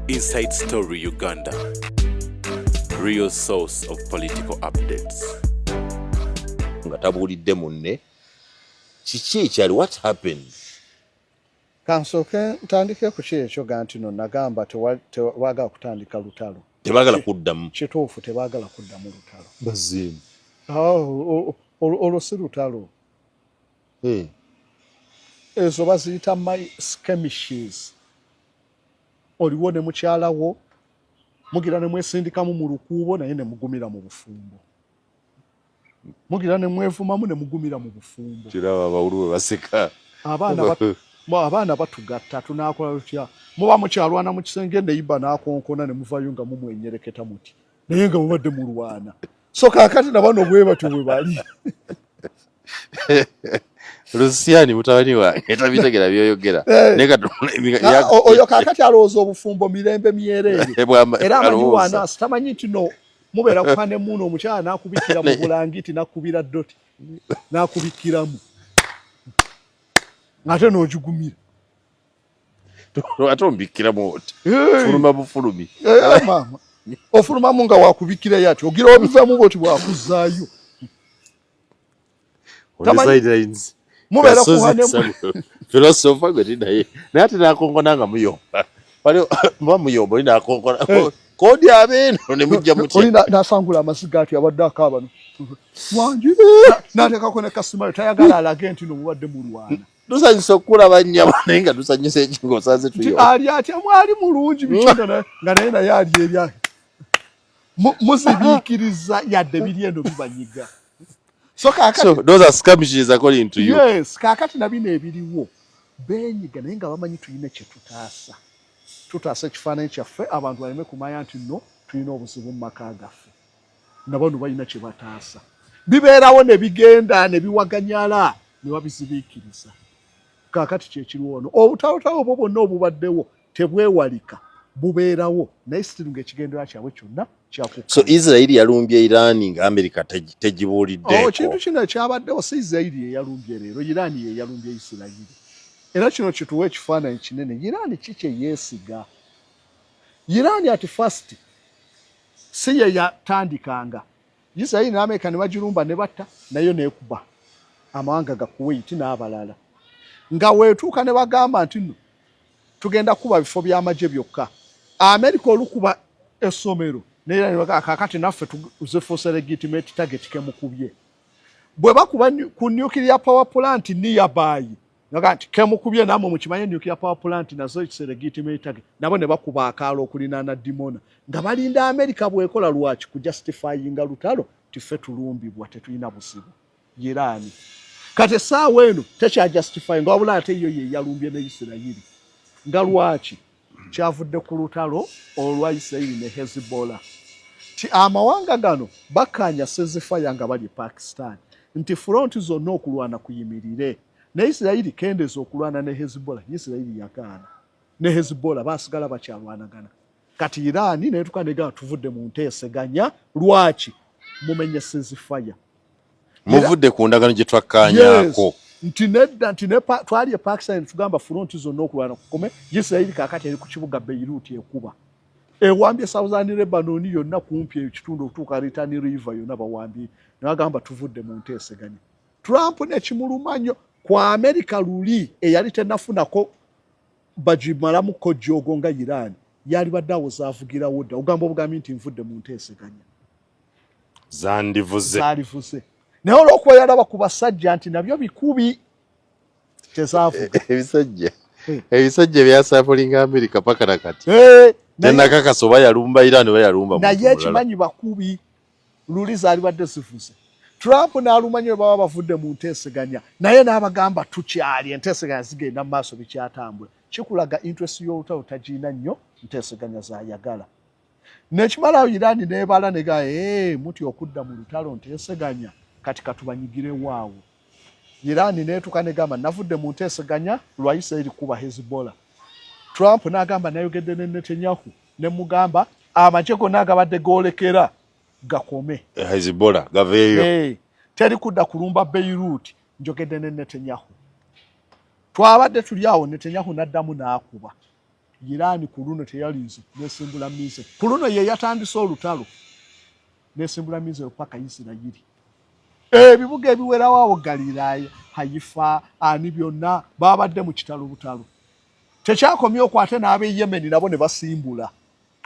Inside Story Uganda, real source of political updates. Nga tabuulidde munne kiki ekyali, what happened? Kansooke ntandike ku ki ekyo ga nti no nagamba tebaagala kutandika lutalo. Tebaagala kuddamu. Kituufu, tebaagala kuddamu lutalo. Bazimu. Olwo si lutalo. Ezo baziyita my skirmishes. Oliwo ne mukyala wo, mugira ne mwesindikamu mu lukuubo, naye ne mugumira mu bufumbo. Mugira ne mwevumamu ne mugumira mu bufumbo. Kiraba abawulu bwe baseka. Abaana batugatta, tunaakola tutya? Muba mukyalwana mu kisenge, neiba n'akonkona ne muvayo nga mumwenyereketa muti, naye nga mubadde mulwana. So kaakati na bano bwe batyo bwe bali. Lusiani mutabani wange tabitegera byoyogera. Naye Oyo kaakati alowooza obufumbo mirembe myereere, era amanyi wanaasi tamanyi nti no mubeera ku honeymoon, omukyala n'akubikira mu bulangiti, n'akubira doti, n'akubikiramu ate n'ogigumira. Ate omubikkiramu oti fuluma bufulumi? Maama, ofulumamu nga wakubikirayo ati ogira obivamu bwoti bwakuzaayo. Mubeera ku honeymoon. Philosopher gwe tinaye, naye ate nakonkona nga muyomba, muba muyomba, oli nakonkona kodi abeeno ne mujja mutya? Oli nasangula amasiga ati abadde akaaba wangi, n'ateekako ne kasimayo, tayagala alage nti no mubadde mulwana. Tusanyusa okukulaba nnyabo, naye nga tusanyusa eki ng'osanze tuyomba? Ali atya? Mwali mulungi biki, nga naye ali erya muzibiikiriza yadde biri eno bibanyiga. So kaakati So those are skirmishes according to you? Yes, kaakati na bino ebiriwo beenyiga, naye nga bamanyi tulina kye tutaasa. Tutaasa ekifaananyi kyaffe, abantu baleme kumanya nti nno tulina obuzibu mu maka gaffe. Na bano balina kye bataasa. Bibeerawo ne bigenda ne biwaganyala ne babizibiikiriza. Kaakati kyekiriwo ono obutalotalo obwo bwonna obubaddewo tebwewalika, bubeerawo, naye still ng'ekigendererwa kyabwe kyonna kyaku So Israel yalumbye Iran nga America tegibuuliddeeko? Oh, kintu kino ekyabaddewo, si Israeli yeyalumbye leero, Iran yeyalumbye Isirayiri. Era kino kituwa ekifaananyi kinene Iran ki kye yeesiga. Iran at first si ye yatandikanga. Isirayiri ne Amerika ne bagirumba ne batta, nayo nekuba amawanga ga Kuwait n'abalala, nga weetuuka ne bagamba nti nno tugenda kuba bifo by'amagye byokka. Amerika olukuba essomero naye, kaakati naffe zifuuse legitimate target, kemukubye. Bwe bakuba ku nuclear power plant nearby, naga nti kemukubye, namwe mukimanye nuclear power plant nazo it's a legitimate target. Nabo ne bakuba akaalo okulinaana Dimona, nga balinda Amerika bwekola. Lwaki? Kujustifyinga lutalo, tiffe tulumbibwa, tetulina buzibu. Irani kati essaawa eno tekyajustifyinga, wabula ate yo ye yalumbye ne Isirayiri. Nga lwaki? Kyavudde ku lutalo olwa Isirayiri ne Hezbollah, ti amawanga gano bakkaanya ceasefire nga bali e Pakistan, nti front zonna okulwana kuyimirire, ne Isirayiri kendeeza okulwana ne Hezbollah. Isirayiri yagaana, ne Hezbollah basigala bakyalwanagana. Kati Irani netuka negamba tuvudde mu nteeseganya. Lwaki mumenye ceasefire? Muvudde ku ndagano gye twakkaanyaako. Yes. Nti nedda, nti ne twali e Pakistan tugamba front zonna okulwana kukome. Isirayiri kaakati eri ku kibuga Beirut, ekuba, ewambye Southern Lebanon yonna, kumpi ekitundu okutuuka Litani River yonna bawambye. Nebagamba tuvudde mu nteeseganya. Trump nekimuluma nnyo ku America luli eyali tenafunako bagimalamuko jjogo nga Iran, yalibadde awo zaavugirawo dda, ogamba obugambi nti nvudde mu nteeseganya. Zandivuze. Zaalivuze, naye olwokuba yalaba ku basajja nti nabyo bikubi, tezaavuga. Ebisajja byasapulinga America paka nakati tenakakasa oba yalumba Iran oba yalumba muntu Naye mulala. Ekimanyi bakubi luli zaalibadde zivuze. Trump n'alumanya bwe baba bavudde mu nteeseganya, naye n'abagamba tukyali, enteeseganya zigenda mu maaso, bikyatambula. Kikulaga interest y'olutalo tagiina nnyo, nteeseganya zayagala. Nekimalawo Iran nebala nega muti okudda mu lutalo nteeseganya, kati katubanyigirewo awo. Iran netuka negamba navudde mu nteeseganya lwa Isirairi kuba Hezbollah. Trump n'agamba nayogedde ne Netanyahu ne mugamba amagye gonna agabadde goolekera gakome. Hezbollah gaveeyo. Hey, teri kudda kulumba Beirut, njogedde ne Netanyahu. Twabadde tuli awo, Netanyahu n'addamu n'akuba. Iran ku luno teyalinze, nesimbula missile. Ku luno ye yatandise olutalo, nesimbula missile paka Isirayiri, ebibuga ebiwerawo awo, Galiraaya, Haifa, ani, byonna babadde mu kitalo butalo. Tekyakomye okwo, ate n'ab'e Yemen nabo ne basimbula.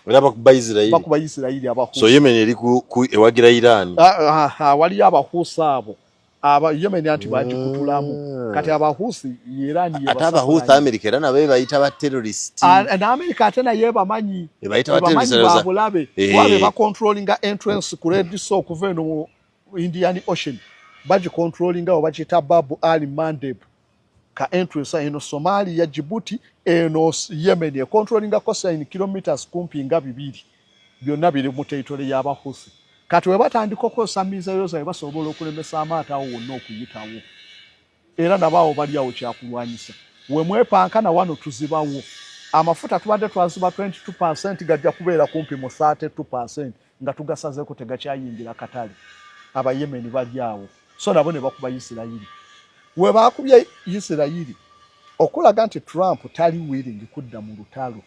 Era bakuba Isirayiri. Bakuba Isirayiri, Abahusi. So Yemen eri ku ewagira Iran. Ah, ah, waliyo Abahusi abo aba Yemen, anti bagikutulamu. Kati Abahusi, Iran. Ate Abahusi, America era nabo ebayita ba terrorist. Na America ate naye bamanyi. Ebayita ba bamanyi terrorist. Babulabe kuba bacontrollinga entrance ku Red Sea okuva eno mu Indian Ocean, bagicontrollinga awo, bakiyita Bab al Mandeb ka entrance. Eno Somalia, Djibouti, eno Yemen econtrollinga coastline kilometers kumpi nga 200, byonna biri mu territory y'Abahusi. Kati we batandika okukozesa missile zaabwe, basobola okulemesa amaato awo wonna okuyitawo, era nabo awo bali awo kyakulwanyisa. We mwepankana wano, tuzibawo amafuta. Tubadde twaziba 22, gajja kubeera kumpi mu 32 nga tugasazeeko, tegakyayingira katale. Abayemeni bali awo, so nabo ne bakuba Isirayiri. We bakubye Isirayiri, okulaga nti Trump tali willing kudda mu lutalo,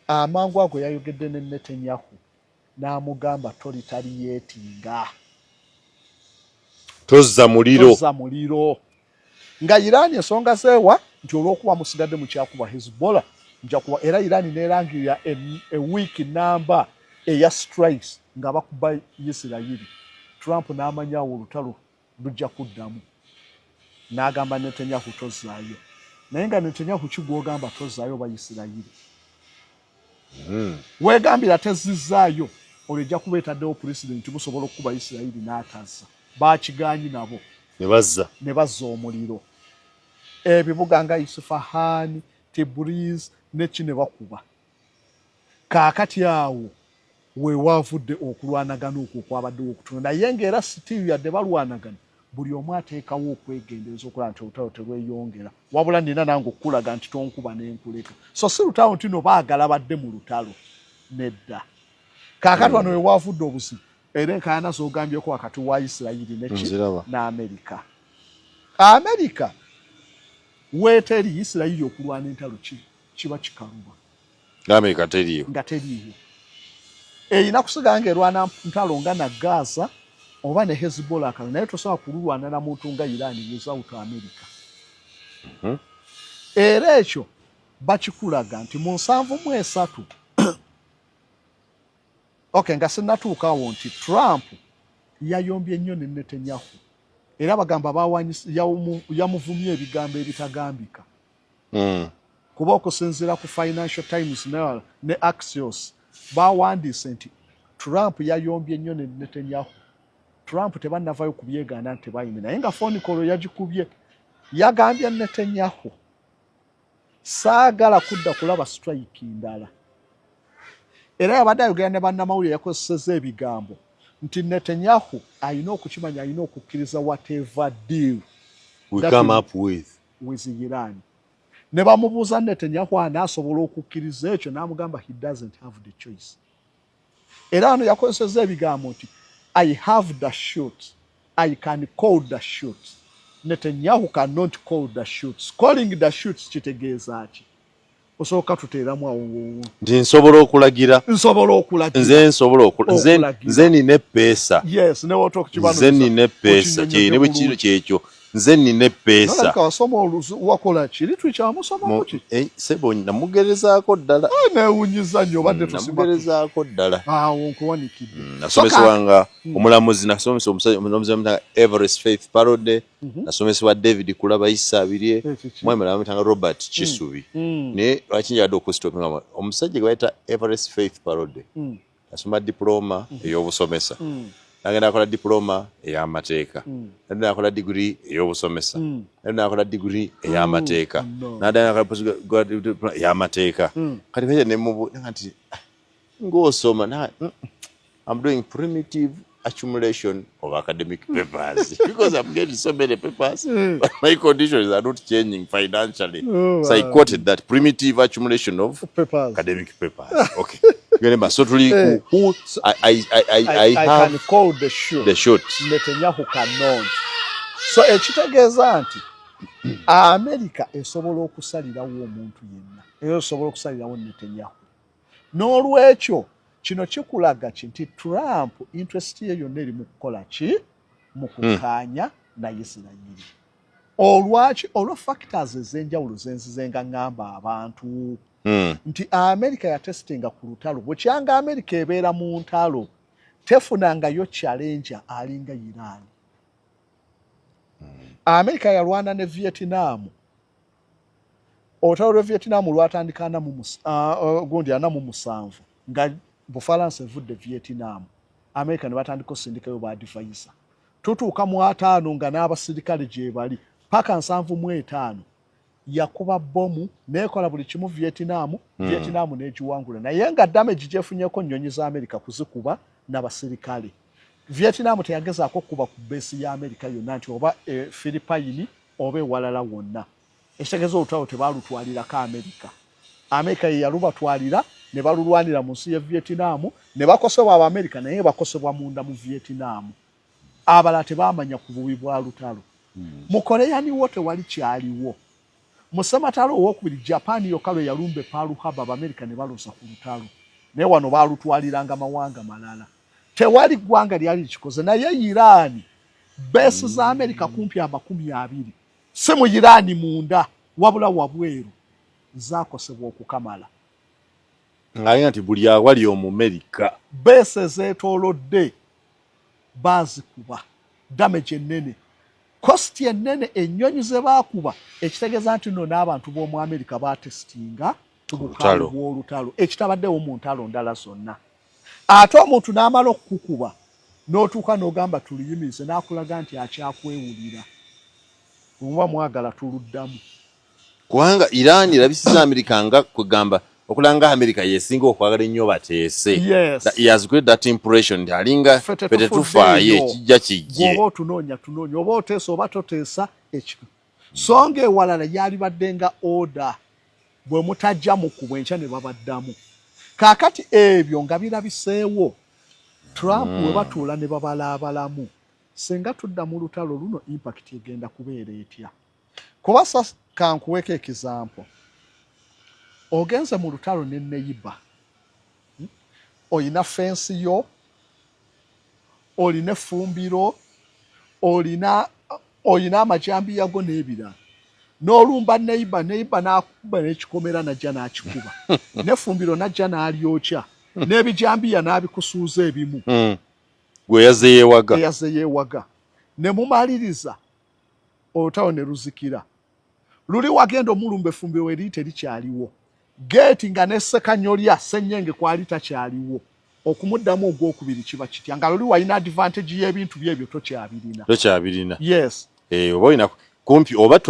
amangu ago yayogedde ne Netanyahu n'amugamba, "Toretaliatinga." Tozza muliro. Tozza muliro. Nga Iran ensonga zeewa nti olw'okuba musigadde mukyakuba Hezbollah, nja kuba. Era Iran nerangirira ewiiki namba eya strikes nga bakuba Isirayiri. Trump n'amanyawo olutalo lujja kuddamu, n'agamba Netanyahu, "Tozzaayo." Naye nga Netanyahu kigwogamba tozzaayo oba Isirayiri weegambira tezizzaayo, olwo ejja kuba etaddewo pulezidenti busobola okukuba Isirayiri n'atazza. Bakiganyi nabo. Ne bazza. Ne bazza omuliro, ebibuga nga Isfahan, Tabriz neki, ne bakuba. Kaakati awo wewaavudde okulwanagana okwo okwabaddewo okutono, naye ng'era still yadde balwanagana, buli omu ateekawo okwegendereza okulaba nti olutalo terweyongera. Wabula nina nange okukulaga nti tonkuba nenkuleka, so si lutalo nti no baagala badde mu lutalo, nedda. Kaakati wano wewaavudde obuzibu, era enkaayana z'ogambyeko wakati wa Isirayiri neki Nziraba. n'Amerika. Amerika weeteri Isirayiri okulwana entalo kiba kikaluba. Nga Amerika teriiwo. Nga teriiwo, erina kusigala ng'erwana ntalo nga na Gaza oba ne Hezbollah akala, naye tosobola kululwana na muntu nga Iran without America. Era ekyo bakikulaga nti mu 73, okay, nga sinnatuuka awo, nti Trump yayombye nnyo ne Netanyahu, era bagamba yamuvumye ebigambo ebitagambika. Kuba okusinziira ku Financial Times ne Axios, bawandiise nti Trump yayombye nnyo ne Netanyahu. Trump tebannavayo kubyegaana nti tebayimbi, naye nga phone call yagikubye, yagambye Netanyahu, "Saagala kudda kulaba strike ndala." Era yabadde ayogera ne bannamawulire, yakozesezza ebigambo nti Netanyahu alina okukimanya, alina okukkiriza whatever deal we that come up with. With Iran. Ne bamubuuza, Netanyahu anaasobola okukkiriza ekyo? N'amugamba he doesn't have the choice. Era wano yakozesezza ebigambo nti, "I have the shoot, I can call the shoot. Netanyahu cannot call the shoots." Calling the shoots kitegeeza ki? Osooka tuteeramu awo. Nti nsobola okulagira. Nsobola okulagira. Nze nsobola Okulagira. Nze nina eppeesa. Yes, newotoka. Nze nina eppeesa, kyene bwe kiri kyekyo, nze nina eppeesa. Nolabika wasoma wakola ki, literature wamusomamu ki? Sebo, namugerezaako ddala. Newunyiza nnyo, obadde tosima. Namugerezaako ddala. Awo nkuwanikidde. Nasomesebwa nga omulamuzi, nasomesa omusajja omulamuzi bamuyitanga Everest Faith Parode, nasomesebwa David Kulaba Isabirye. Kiki? Mwami mulala bamuyitanga Robert Kisubi. Naye lwaki njagadde okustopinga omusajja gwe bayita Everest Faith Parode? Nasoma diploma ey'obusomesa, nagenda akola diploma ey'amateeka, nadda nakola diguri ey'obusomesa, nadda nakola diguri ey'amateeka, nadda nakola postgraduate diploma ey'amateeka. Kati beja nemubu nti, "Ah, ng'osoma na I'm doing primitive accumulation of academic papers because I'm getting so many papers, but my conditions are not changing financially." Oh, So I wow. quoted that primitive accumulation of papers. Academic papers. Okay. Remember, so tuli who I I have can call the shoot. The shot. Netanyahu cannot. So ekitegeeza nti America esobola okusalirawo omuntu yenna. Era osobola okusalirawo Netanyahu. N'olwekyo kino kikulaga ki nti Trump interest ye yonna eri mu kukola ki? Mu kukkaanya na Isirayiri. Olwaki? Olwa factors ez'enjawulo zenzize nga ŋŋamba abantu nti America yatestinga ku lutalo. Bukyanga America ebeera mu ntalo tefunangayo challenger alinga Iran. America yalwana ne Vietnam. Olutalo lw'e Vietnam lwatandika gundi 47 nga Bufalansa evudde Vietnam. America ne batandika osindikayo ba advisor. Tutuuka mu 50 nga n'abasirikale gye bali paka 75 yakuba bomu nekola buli kimu Vietnam. Vietnam n'egiwangula, naye nga damage gyefunyeko nnyonyi za America kuzikuba n'abasirikale. Vietnam teyagezaako kuba ku base ya America yonna nti oba Philippine oba ewalala wonna. Ekitegeeza olutalo tebalutwalirako America. America ye yalubatwalira ne balulwanira mu nsi ya Vietnam ne bakosebwa Abamerika, naye bakosebwa munda mu Vietnam. Abalala tebamanya ku bubi bwa lutalo. Mu Korean War tewali kyaliwo. Mu ssematalo owokubiri Japan yokka lwe yalumba Pearl Harbor, Abamerika ne balosa ku lutalo, naye wano baalutwaliranga mawanga malala. Tewali ggwanga lyali likikoze, naye Iran base za Amerika kumpi 20, si mu Iran munda wabula wabweru, zaakosebwa okukamala. Ng'alina nti buli awali Omumerika. Base ezeetoolodde baazikuba, damage ennene, cost ennene, ennyonyi ze baakuba, ekitegeeza nti nno n'abantu b'omu Amerika baatesitinga ku bukalu bw'olutalo ekitabaddewo mu ntalo ndala zonna. Ate omuntu n'amala okukukuba n'otuuka n'ogamba tuluyimirize, n'akulaga nti akyakwewulira, bwemuba mwagala tuluddamu. Kubanga Iran erabisiza Amerika nga kwegamba okulanga Amerika yesinga okwagala ennyo bateese. He has created that impression nti alinga ffe tetufaayo, ekijja kijje. Oba otunoonya tunoonya, oba oteesa oba toteesa ekino. So nga ewalala yalibadde nga order, bwe mutajja mukubwa enkya ne babaddamu. Kaakati ebyo nga birabiseewo, Trump we batuula ne babalaabalamu, singa tudda mu lutalo luno impact egenda kubeera etya? Kuba kankuweeko example, ogenze mu lutalo ne neighbor, Oyina fence yo, olina effumbiro, olina amajambiya go n'ebirala, n'olumba neighbor, neighbor n'akuba n'ekikomera, najja n'akikuba n'effumbiro, najja n'alyokya n'ebijambiya n'abikusuuza ebimu. Gwe yazze yeewaga. Eyazze yeewaga, ne mumaliriza olutalo ne luzikira. Luli wagenda omulumba, effumbiro eri terikyaliwo, geeti nga ne Ssekanyolya Ssenyenge kwali takyaliwo. Okumuddamu ogwokubiri kiba kitya nga luli walina advantage y'ebintu byebyo tokyabirina? Tokyabirina. Yes. Oba olina kumpi oba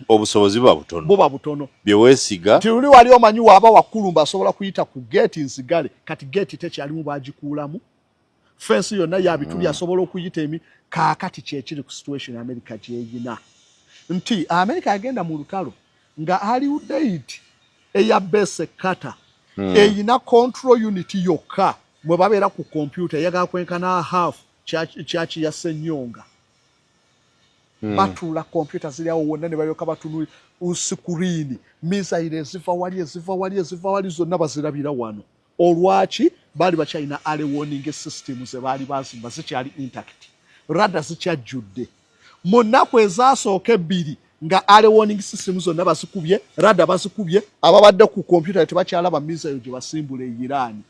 obusobozi buba butono. Buba butono. Bye weesiga. Nti luli wali omanyi waaba wakulumba asobola kuyita ku geeti nzigale, kati geeti tekyalimu, bagikuulamu, fence yonna ya bituli, asobola okuyita emi. Kaakati kyekiri ku situation America gyeyina nti America yagenda mu lutalo nga Al Udeid Air Base Qatar eyina control unit yokka mwe babeera ku kompyuta eyagala kwenkana half kyaki ya Ssenyonga. Batuula, kompyuta ziri awo wonna, ne balyoka batunula screen, missile eziva wali, eziva wali, eziva wali, zonna bazirabira wano. Olwaki? Baali bakyalina early warning system ze baali bazimba zikyali intact, radar zikyajjudde. Mu nnaku ezasooka 2 nga early warning system zonna bazikubye, radar bazikubye, ababadde ku kompyuta tebakyalaba missile gye basimbula e Iran,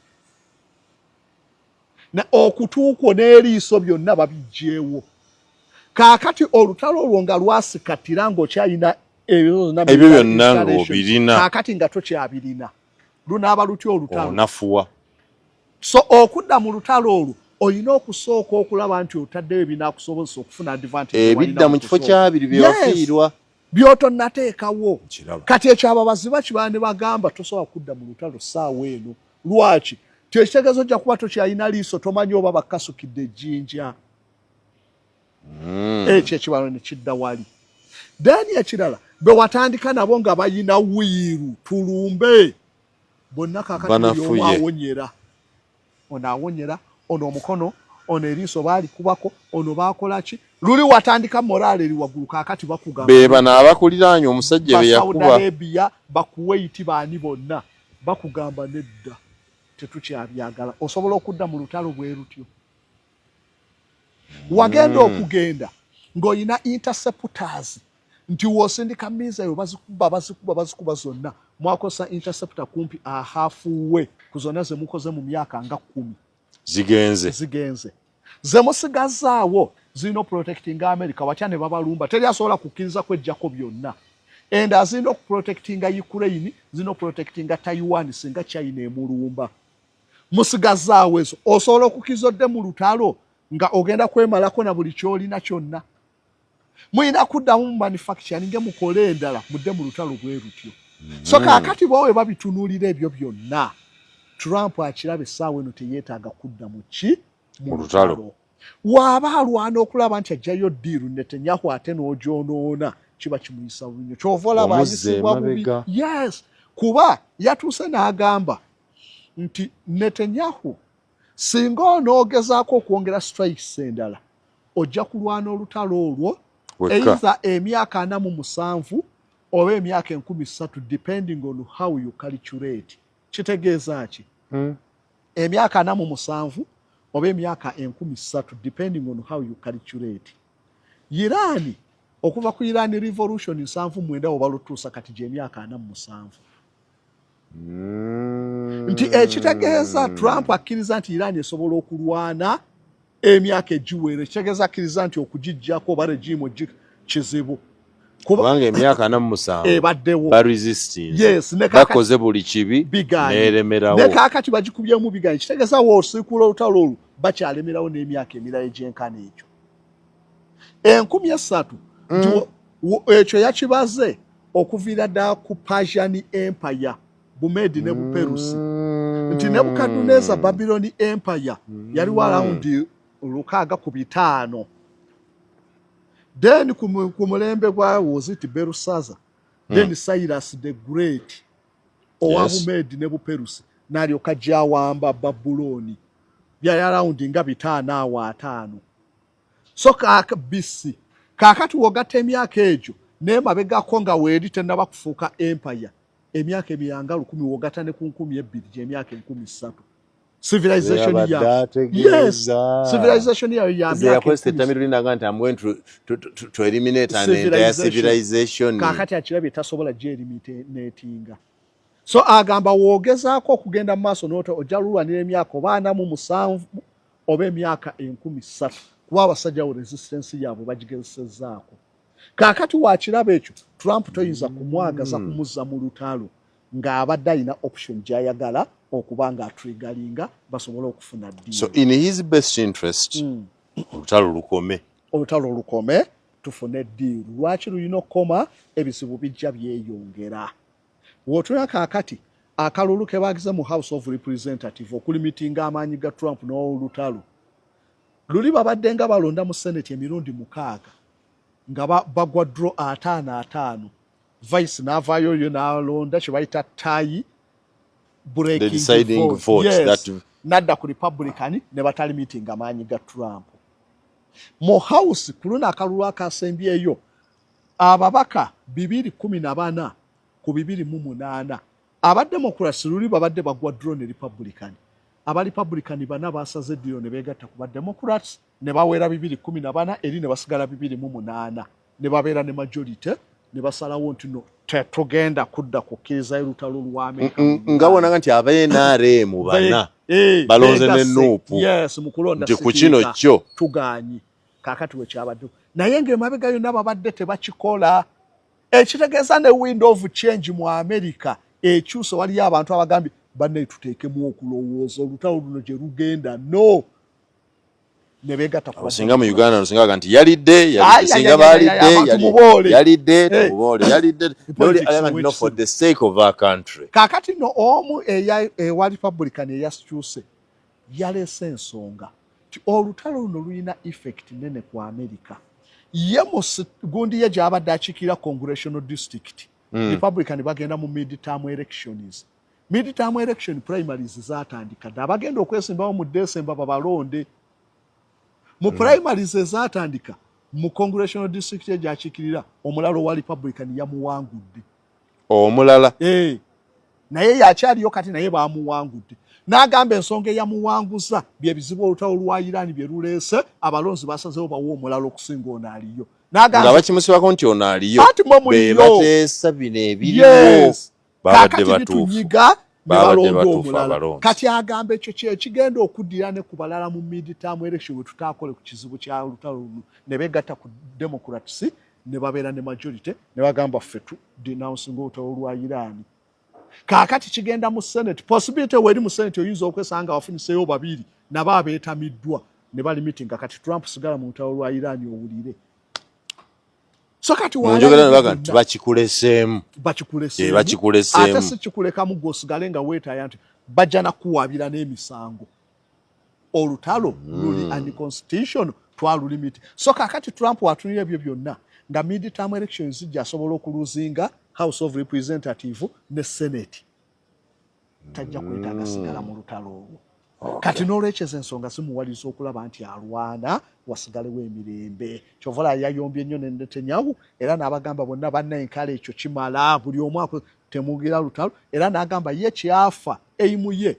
na okutuukwo n'eriiso byonna babigyewo. Kaakati olutalo olwo nga lwasikatira ng'okyalina ebyo zonna, Ebyo byonna ng'obirina. Kaakati nga tokyabirina, lunaaba lutya olutalo? Onafuwa. So okudda mu lutalo olwo olina okusooka okulaba nti otaddeyo ebinaakusobozesa okufuna advantage. Ebidda mu kifo kyabiri bye wafiirwa. Byotonnateekawo. Nkiraba. Kati ekyo ababazi bakibala ne bagamba tosobola kudda mu lutalo ssaawa eno. Lwaki? Ti ekitegeeza ojja kuba tokyalina liiso, tomanyi oba bakasukidde ejjinja. Ekyo ekibalo ne kidda wali. Then ekirala, bwe watandika nabo nga bayina will tulumbe bonna, kaakati buli omu Banafuye. awonyera, ono awonyera ono omukono. Ono eriiso baalikubako, ono baakola ki? Luli watandika morale eri waggulu, kaakati bakugamba Be bano abakuliraanye omusajja be ba Saudi yakuba. Arabia, Bakuwaiti, baani bonna bakugamba nedda, tetukyabyagala. Osobola okudda mu lutalo bwe lutyo? Wagenda okugenda ng'olina interceptors nti w'osindika missile bazikuba, bazikuba, bazikuba zonna. Mwakozesa interceptor kumpi ahafuwe ku zonna ze mukoze mu myaka nga 10. Zigenze. Zigenze. Ze musigazaawo zirina oprotectinga America, watya ne babalumba? Teri asobola kukkiriza kwejjako byonna. Enda zirina okuprotectinga Ukraine, zirina okuprotectinga Taiwan singa China emulumba. Musigazaawo ezo. Osobola okukkiriza odde mu lutalo nga ogenda kwemalako na buli kyolina kyonna? Mulina kuddamu mu manufacturing, mukole endala, mudde mu lutalo bwe lutyo. So kaakati bo we babitunuulira ebyo byonna, Trump akiraba essaawa eno teyeetaaga kudda mu ki? Mu lutalo. Waaba alwana okulaba nti ajjayo deal Netanyahu, ate n'ogyonoona, kiba kimuyisa bubi nnyo. Kyova olaba Omuzza ayisibwa bubi. emabega. Yes, kuba yatuuse n'agamba nti Netanyahu, singa onoogezaako okwongera strikes endala, ojja kulwana olutalo olwo Wekka. either emyaka 47 oba emyaka 3000, depending on how you calculate. Kitegeeza ki? Emyaka 47 oba emyaka 3000, depending on how you calculate. Iran, okuva ku Iran Revolution 79 oba lutuusa kati gyemyaka 47. Nti ekitegeeza Trump akkiriza nti Iran esobola okulwana emyaka egiwera. Ekitegeeza akkiriza nti okugijjako oba regime kizibu. Kubanga emyaka 47 ebaddewo. Ba resistance. Yes, bakoze buli kibi. Bigaanye. Neeremerawo. Ne kaakati bagikubyemu bigaanye. Kitegeeza woosiikuula olutalo olwo bakyalemerawo n'emyaka emirala egyenkana ekyo 3000. Nti ekyo yakibaze okuviira ddala ku Persian Empire, Bumedi ne Buperusi, nti Nebukaduneza, Babylon Empire yaliwo around 6 ku 500. Then ku mulembe gwa, was it Berusaza, then Cyrus the Great owa Bumedi ne Buperusi n'alyoka gyawamba Babulooni, byali around nga 500 awo 50. So kaaka BC. Kaakati wogatta emyaka egyo n'emabegako nga weeri tennaba kufuuka empire, emyaka emiranga 1000, wogatta ne ku 2000, gyemyaka 3000 civilization Yabadde ya ategeeza. Yes, civilization yayo ya Nze myaka yakozesa 1000. ettamirulinanga nti I'm going to eliminate an entire Civilization. civilization. Kaakati akirabye tasobola gyeliminatinga. So agamba woogezaako okugenda mu maaso n'ota, ojja lulwanira emyaka oba 47 oba emyaka 3000, kuba abasajja wo resistance yaabwe bagigezesezaako. Kaakati wakiraba ekyo, Trump toyinza kumwagaza kumuzza mu lutalo ng'abadde alina option gy'ayagala okuba ng'atriggeringa basobole okufuna deal. So in his best interest, olutalo lukome. Olutalo lukome, tufune deal. Lwaki lulina okukoma? Ebizibu bijja byeyongera. Wotuna kaakati akalulu ke bagize mu House of Representative okulimitinga amaanyi ga Trump n'olutalo luli, babadde nga balonda mu Senate emirundi 6 nga bagwa draw 50-50. Vice n'avaayo yo n'alonda kye bayita tie breaking The deciding vote. Yes. Nadda ku Republican ne batalimitinga amaanyi ga Trump mu House. Ku luno akalulu akasembyeyo, ababaka 214 ku 208 aba Democrats, luli babadde bagwa draw ne Republican. Aba Republican bana basaze eddiro ne beegatta ku ba Democrats ne bawera 214 eri ne basigala 208 ne babeera ne majority, ne basalawo nti no, tetugenda kudda kukkiriza lutalo lwa America mu Nga bonaga nti aba NRM bana balonze ne beegasse. NUP. Yes, mu kulonda Nti ku kino sipiika. kyo. Tugaanyi. Kaakati wekyabaddewo, naye ng'emabega yonna babadde tebakikola. Ekitegeeza ne wind of change mu America ekyuse. Waliyo abantu abagambye, banne, tuteekemu okulowooza olutalo luno gye lugenda, no ne beegatta ku Singa mu Uganda nosinga nti yalidde, Ai, yalidde, singa ai, ai, balidde, ai, abantu muboole. Yalidde, tumuboole, yalidde. Politics Noli agamba nti no, for the sake of our country. Kaakati no omu ewa Republican eyakyuse yaleese ensonga ti olutalo luno lulina effect nene ku America. Ye mu gundi ye gy'abadde akiikirira, congressional district, Republican bagenda mu midterm elections. Midterm election primaries zatandika dda, abagenda okwesimbawo mu December babalonde. Mu primaries ezatandika mu congressional district egyakiikirira, omulala owa Republican yamuwangudde. Omulala. Eh. Naye yakyaliyo kati, naye bamuwangudde. N'agamba ensonga eyamuwanguza bye bizibu olutalo lwa Iran bye luleese, abalonzi basazeewo bawa omulala okusinga ono aliyo. Nga bakimusibako nti ono aliyo Ati mwe be muliyo. bateesa bino ebiriwo. Yes. Babadde Kaakati batuufu. bitunyiga ne Babadde balonda batuufu omulala. abalonzi. Kati agamba ekyo kyekigenda okuddira ne ku balala mu midterm election, bwe tutaakole ku kizibu kya lutalo luno, ne beegatta ku Democrats ne babeera ne majority, ne bagamba ffe tu denouncing olutalo lwa Iran. Kaakati kigenda mu Senate, possibility weri mu Senate oyinza okwesanga wafunyiseyo babiri nabo abeetamiddwa ne bali meeting. Kati Trump sigala mu lutalo lwa Iran owulire. So kati Mu njogera ne baga nti bakikuleseemu. Bakikuleseemu. Eh, bakikuleseemu. Ate si kikulekamu gwe osigale nga weetaaya nti bajja nakuwaabira n'emisango, olutalo luli unconstitutional, twalulimiti. So kakati Trump watunira ebyo byonna nga midterm elections zijja, asobola okuluzinga House of Representative ne Senate, tajja kwetaaga sigala mu lutalo olwo. Kati n'olwekyo ezo ensonga zimuwaliriza okulaba nti alwana wasigalewo emirembe. Kyova olaba yayombye nnyo ne Netanyahu, era n'abagamba bonna banna enkala ekyo kimala, buli omu temugira lutalo. Era n'agamba ye kyafa eimu ye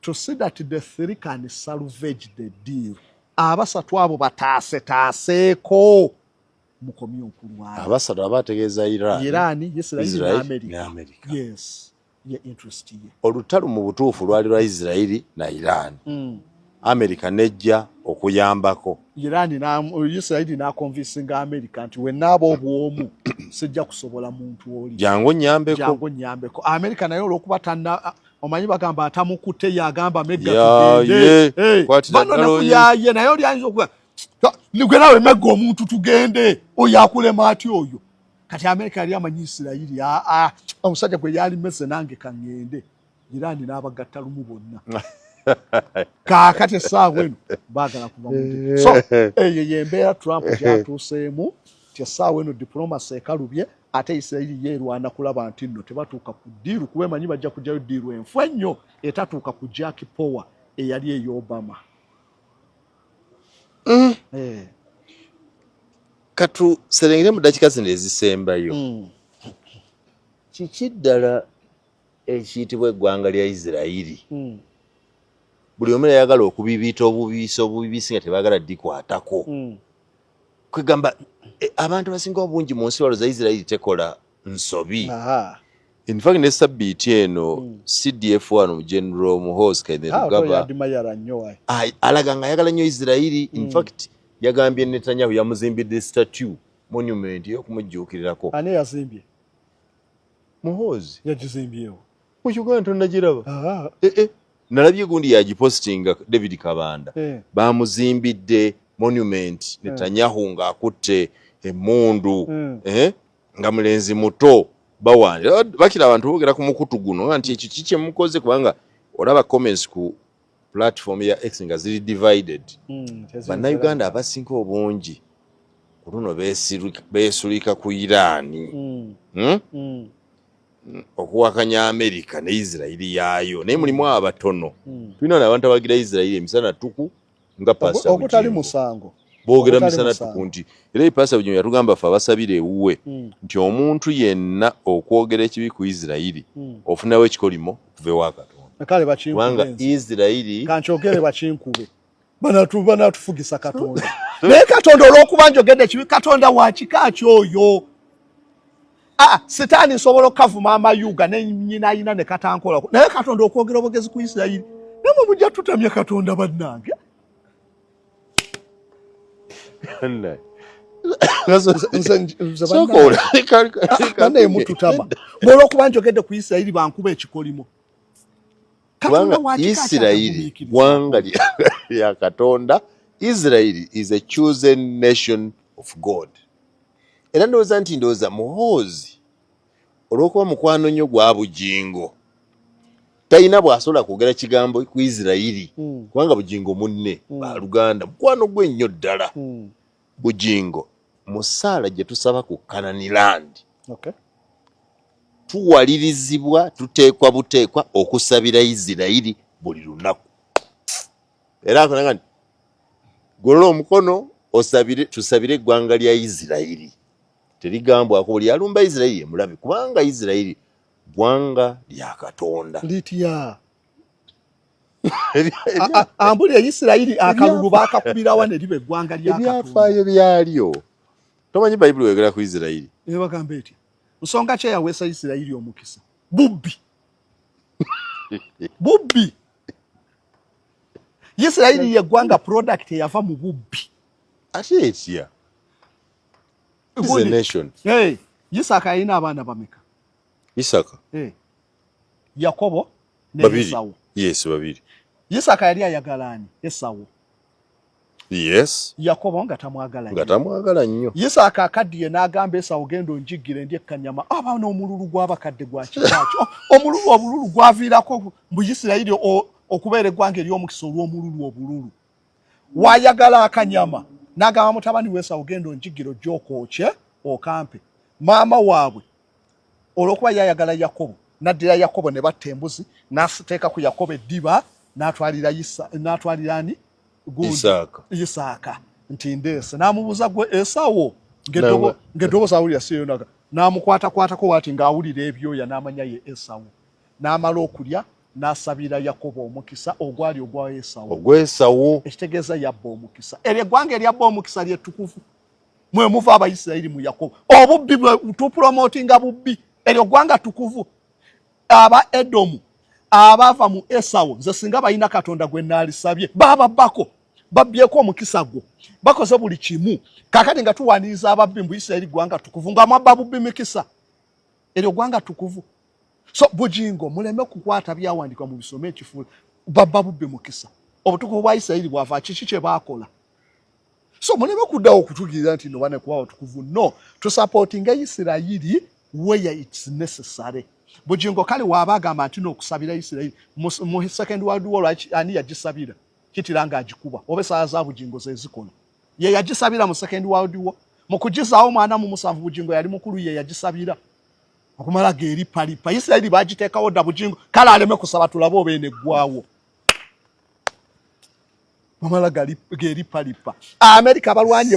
to see that the three can salvage the deal, abasatu abo bataase taaseeko mukomye okulwana. Abasatu aba ategeeza Iran, Iran, Israel ne Israel America. Ne America. Yes, ye interest ye. Olutalo mu butuufu lwali lwa Israeli na Iran, America nejja okuyambako. Iran na Israel n'aconvincinga America nti wenaaba obwomu sijja kusobola muntu oli. Jangu nyambeko. Jangu nyambeko. America naye olwokuba tanna, omanyi bagamba atamukutte yagamba megga Ya, tugende. ye, Eh, kwatira bano ddala oyo. nakuyaye naye oli ayinza okuba nigwe nawe megga omuntu tugende, oyo akulema atya oyo? Kati America yali amanyi Isirayiri, aa omusajja gwe yalimeze nange kaŋŋende. Iran n'abagatta lumu bonna. Kaakati essaawa eno baagala kuva mu, so eyo yembeera Trump gyatuuseemu ti essaawa eno diplomacy ekalubye, ate Isirayiri yeerwana kulaba nti nno tebatuuka ku deal, kuba emanyi bajja kugyayo deal enfu ennyo etatuuka ku Jack Power eyali eya Obama. Eh. Katuserengere mu ddakiika zino ezisembayo. Kiki ddala ekiyitibwa eggwanga lya Isirayiri? Buli omu yayagala okubibiita obubiisi obubiisi nga tebaagala ddikwatako. Kwegamba abantu abasinga obungi mu nsi balowooza Isirayiri tekola nsobi. In fact, ne sabbiiti eno CDF wano, General Muhoozi Kainerugaba, Admirer nnyo wayi. Alaga nga ayagala nnyo Isirayiri. In fact, yagambye Netanyahu yamuzimbidde statue, monument ey'okumujjuukirirako. Ani yazimbye? Muhoozi. Yagizimbyewo? Mu Uganda tonnagiraba? Aha. Eh, eh. Nalabye gundi yagipostinga, David Kabanda. Bamuzimbidde monument Netanyahu ng'akutte emmundu, eh, nga mulenzi muto. Bawandira bakira abantu boogera ku mukutu guno nga nti ekyo kiki kyemukoze, kubanga olaba comments ku platform ya X nga ziri divided. Bannayuganda abasinga obungi ku luno beesulika ku Iraani, Okuwakanya Amerika ne Isirayiri yaayo, naye mulimu abatono. Tulina abantu abagira Isirayiri emisana tuku nga Pastor Ogutali Bugingo. Musango. Boogera Ogutali misana musango. tuku nti era Pastor Bugingo yatugamba ffe abasabira ewuwe nti omuntu yenna okwogera ekibi ku Isirayiri ofunawo ekikolimo okuva ewa Katonda, Kale kubanga bakinkube nze. Isirayiri Kankyogere, bakinkube. Banatufugisa Katonda, naye Katonda olw'okuba njogedde ekibi, Katonda wa kika ki oyo? Ah, sitaani nsobola okukavuma amayuga ne nyina ayina ne katankolako, naye Katonda okwogera obwogezi ku Isirayiri, namwe mujja tutamya Katonda bannange. Nze Sooka bannaye mututama olw'okuba njogedde ku Isirayiri bankuba ekikolimo. Katonda Kubanga wa kika ki Isirayiri atagumiikiriza? ggwanga lya Katonda. Israel is a chosen nation of God. Era ndowooza nti ndowooza Muhoozi olw'okuba mukwano nnyo gwa Bugingo talina bw'asobola kwogera kigambo ku Isirayiri, kubanga Bugingo munne, baluganda, mukwano gwe nnyo ddala. Bugingo mu ssaala gye tusaba ku Canaan land, tuwalirizibwa, tuteekwa buteekwa okusabira Isirayiri buli lunaku. Era akonaga nti Golola omukono osabire, tusabire eggwanga lya Isirayiri. Terigambwako buli alumba Isirayiri emulabe, kubanga Isirayiri ggwanga lya Katonda. Litya ambuli Isirayiri akalulu baakakubirawa ne liba eggwanga lya Katonda. Ebyafaayo byalyo. Tomanyi Bayibuli weyogera ku Isirayiri? Ebagamba etya? Nsonga ki eyaweesa Isirayiri omukisa? Bubbi. Bubbi. Isirayiri yeggwanga product eyava mu bubbi. Ate etya? Is a nation. Hey, Isaka yalina abaana bameka? Isaka. Hey. Yakobo ne Esawu. Yes, babiri. Isaka yali ayagala ani? Esawu. Yes. Yakobo nga tamwagala nga tamwagala nnyo. Isaaka akaddiye n'agamba Esawu genda onjiggire ndye kanyama. Aba n'omululu gw'abakadde gwa kikaakyo. Omululu obululu gwaviirako mbu Isirayiri okubeera eggwanga ery'omukisa olw'omululu obululu. Wayagala akanyama n'agamba mutabani we Esawu genda onjiggire ojje okookye okampe. Maama waabwe olw'okuba yayagala Yakobo n'addira Yakobo ne batta embuzi n'ateeka ku Yakobo eddiba n'atwalira n'atwalira ani? Isaaka nti ndeese n'amubuuza gwe Esawo ng'eddoboozi awulira si yonaga n'amukwatakwatako waati ng'awulira ebyoya n'amanya ye Esawo n'amala okulya n'asabira Yakobo omukisa ogwali ogwa Esawo ogw'Esawo ekitegeeza yabba omukisa. Eryo eggwanga eryabba omukisa lyettukuvu mwe muva Abayisirayiri mu Yakobo. Obubbi bwe tupromotinga bubbi, eryo ggwanga ttukuvu. Aba Edomu abaava mu Esawo, nze singa balina Katonda gwe naalisabye, bababbako, babbyeko omukisa gwo, bakoze buli kimu. Kaakati nga tuwaniriza ababbi mbu Isirayiri ggwanga ttukuvu, nga mwabba bubbi mikisa. Eryo ggwanga ttukuvu. So Bugingo muleme kukwata byawandiikwa mu bisome ekifuula, babba bubbi mukisa. Obutukuvu bwa Isirayiri bwava kiki kye baakola? So muleme kuddawo okutugirira nti no bane kuba batukuvu. No, tusupportinga Isirayiri where it's necessary. Bugingo kale waaba agamba nti n'okusabira Isirayiri mu Second World War, ani yagisabira? Hitler ng'agikuba oba esaala za Bugingo ze zikola. Ye yagisabira mu Second World War. Mu kugizaawo 47 Bugingo yali mukulu, ye yagisabira okumala geeripalipa. Isirayiri bagiteekawo dda Bugingo kale aleme kusaba tulabe oba eneggwawo. Bamala geripalipa. Amerika balwanye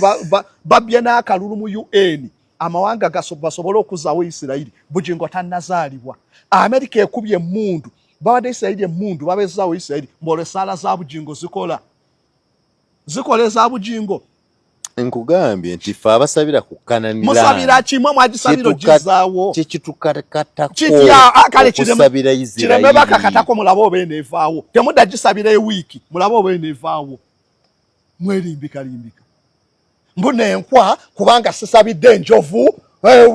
babbye n'akalulu mu UN amawanga basobole okuzaawo Isirayiri. Bugingo tannazaalibwa. Amerika ekubye emmundu, babadde Isirayiri emmundu babezzaawo Isirayiri. Mbolwo essaala za Bugingo zikola zikola eza Bugingo. Nkugambye nti ffe abasabira ku Kanani musabira kimwe mwagisabira ogizaawo kyekitukakatako kale kireme bakakatako mulabe oba eneevaawo. Temudda gisabira ewiiki mulabe oba eneevaawo. Mwerimbikalimbika mbuna enkwa kubanga sisabidde enjovu,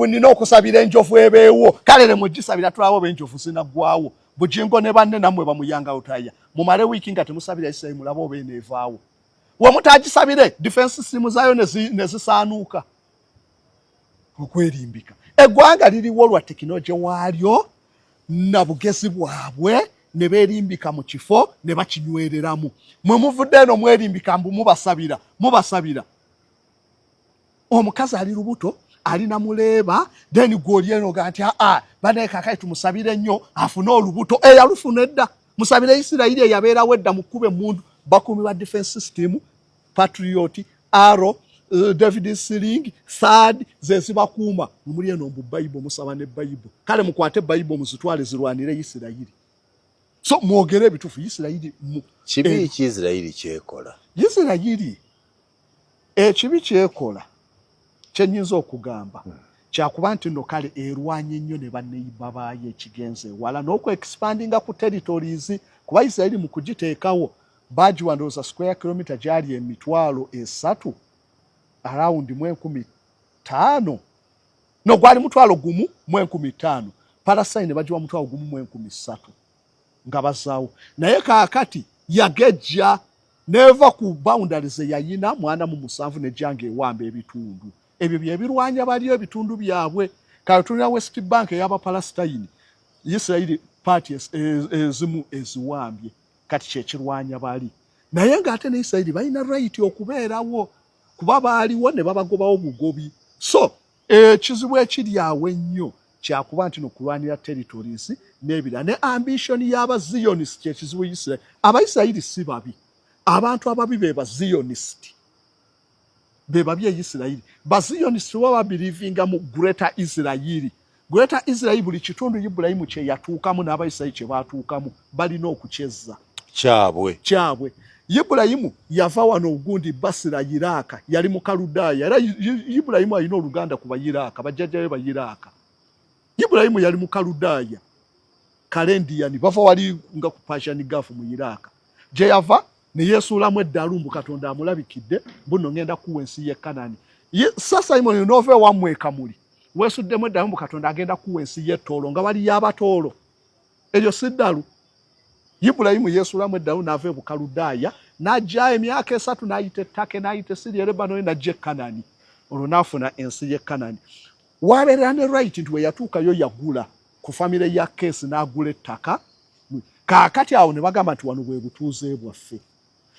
nina okusabira enjovu ebeewo. Kale ne mugisabira tulabe oba enjovu zinaggwawo. Bugingo ne banne nammwe bamuyanga lutaya mumale wiiki nga temusabira Isirayiri mulabe oba eneevaawo. Wemutagisabire defense system zaayo ne zisaanuuka. Okwerimbika. Eggwanga liriwo lwa tekinologi waalyo na bugezi bwabwe ne beerimbika mu kifo ne bakinywereramu. Mwe muvudde eno mwerimbika mbu mubasabira, mubasabira. Omukazi ali lubuto alina muleeba, then gw'oli eno oga nti aa banaye kaakati tumusabire nnyo afune olubuto. Eyalufuna edda. Musabire Isirayiri eyabeerawo edda mu kkuba emmundu. Bakuumi ba defense system, Patriot, Arrow, David Sling, Third ze zibakuuma. Muli eno mbu Bible musaba ne Bible. Kale mukwate Bible muzitwale zirwanire Isirayiri. So mwogere ebituufu. Isirayiri kibi ki Isirayiri kyekola? Isirayiri ekibi kyekola kyenyinza okugamba kyakuba nti no kale erwanye nnyo ne baneiba baayo ekigenze ewala n'okuexpandinga ku territories, kuba Isirayiri mu kugiteekawo bagiwa ndowooza square kilometer gyali 30,000 around mu 5,000, no gwali 1,005,000. Palestine bagiwa 1,003,000 nga bazaawo. Naye kaakati yagejja neva ku boundaries eyayina 47 nejjanga ewamba ebitundu ebyo byebirwanya baliyo ebitundu byabwe. Kale tulina West Bank ey'Abapalestine, Isirayiri paati ezimu eziwambye, kati kyekirwanya bali. Naye ng'ate ne Isirayiri balina right okubeerawo kuba baaliwo ne babagobawo bugobi. So ekizibu ekiri awo ennyo kyakuba nti nokulwanira territories n'ebirala ne ambition y'aba Zionist kyekizibu. Isirayiri, Abayisirayiri si babi, abantu ababi be ba Zionist. Be babi e Isirayiri. Bazionist bo babelievinga mu Greater Israel. Greater Israel, buli kitundu Ibulayimu kye yatuukamu n'Abayisirayiri kye baatuukamu, balina okukyezza. Kyabwe. Kyabwe. Ibulayimu yava wano ogundi Basira, Iraaka, yali mu Kaludaaya. Era Ibulayimu alina oluganda ku Bayiraaka, bajjajja be Bayiraaka. Ibulayimu yali mu Kaludaaya, Kalendiyani, bava wali nga ku Persian Gulf mu Iraaka gye yava ne yeesuulamu eddalu mbu Katonda amulabikidde, mbu nno ngenda kuwa ensi y'e Kanani. Sa Simon, noova ewammwe e Kamuli, weesuddemu eddalu mbu Katonda agenda kuwa ensi y'Ettoolo, nga waliyo Abatoolo. Eryo si ddalu? Ibulayimu yeesuulamu eddalu n'ava e Bukaludaaya n'ajja emyaka 3, n'ayita ettake, n'ayita Esiriya, Lebanoni, n'ajja e Kanani. Olwo n'afuna ensi y'e Kanani wabeerera ne right nti we yatuukayo yagula ku famire ya Keesi, n'agula ettaka. Kaakati awo ne bagamba nti wano bwe butuuze bwaffe.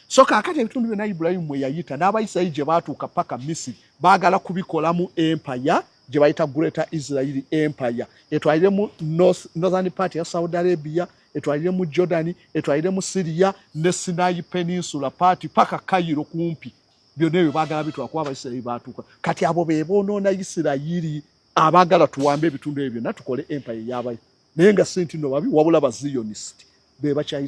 So kaakati ebitundu byonna Ibulayimu mwe yayita n'Abayisirayiri gye baatuuka paka Misiri, baagala kubikolamu empire gye bayita Greater Israel Empire, etwaliremu northern part ya Saudi Arabia, etwaliremu Jordan, etwaliremu Syria ne Sinai Peninsula part paka Cairo kumpi. Byonna ebyo baagala bitwala kuba Abayisirayiri baatuuka. Kati abo be boonoona Isirayiri, abaagala tuwambe ebitundu ebyo byonna tukole empire ey'abayi, naye nga si nti no babi, wabula Bazionist be bakya.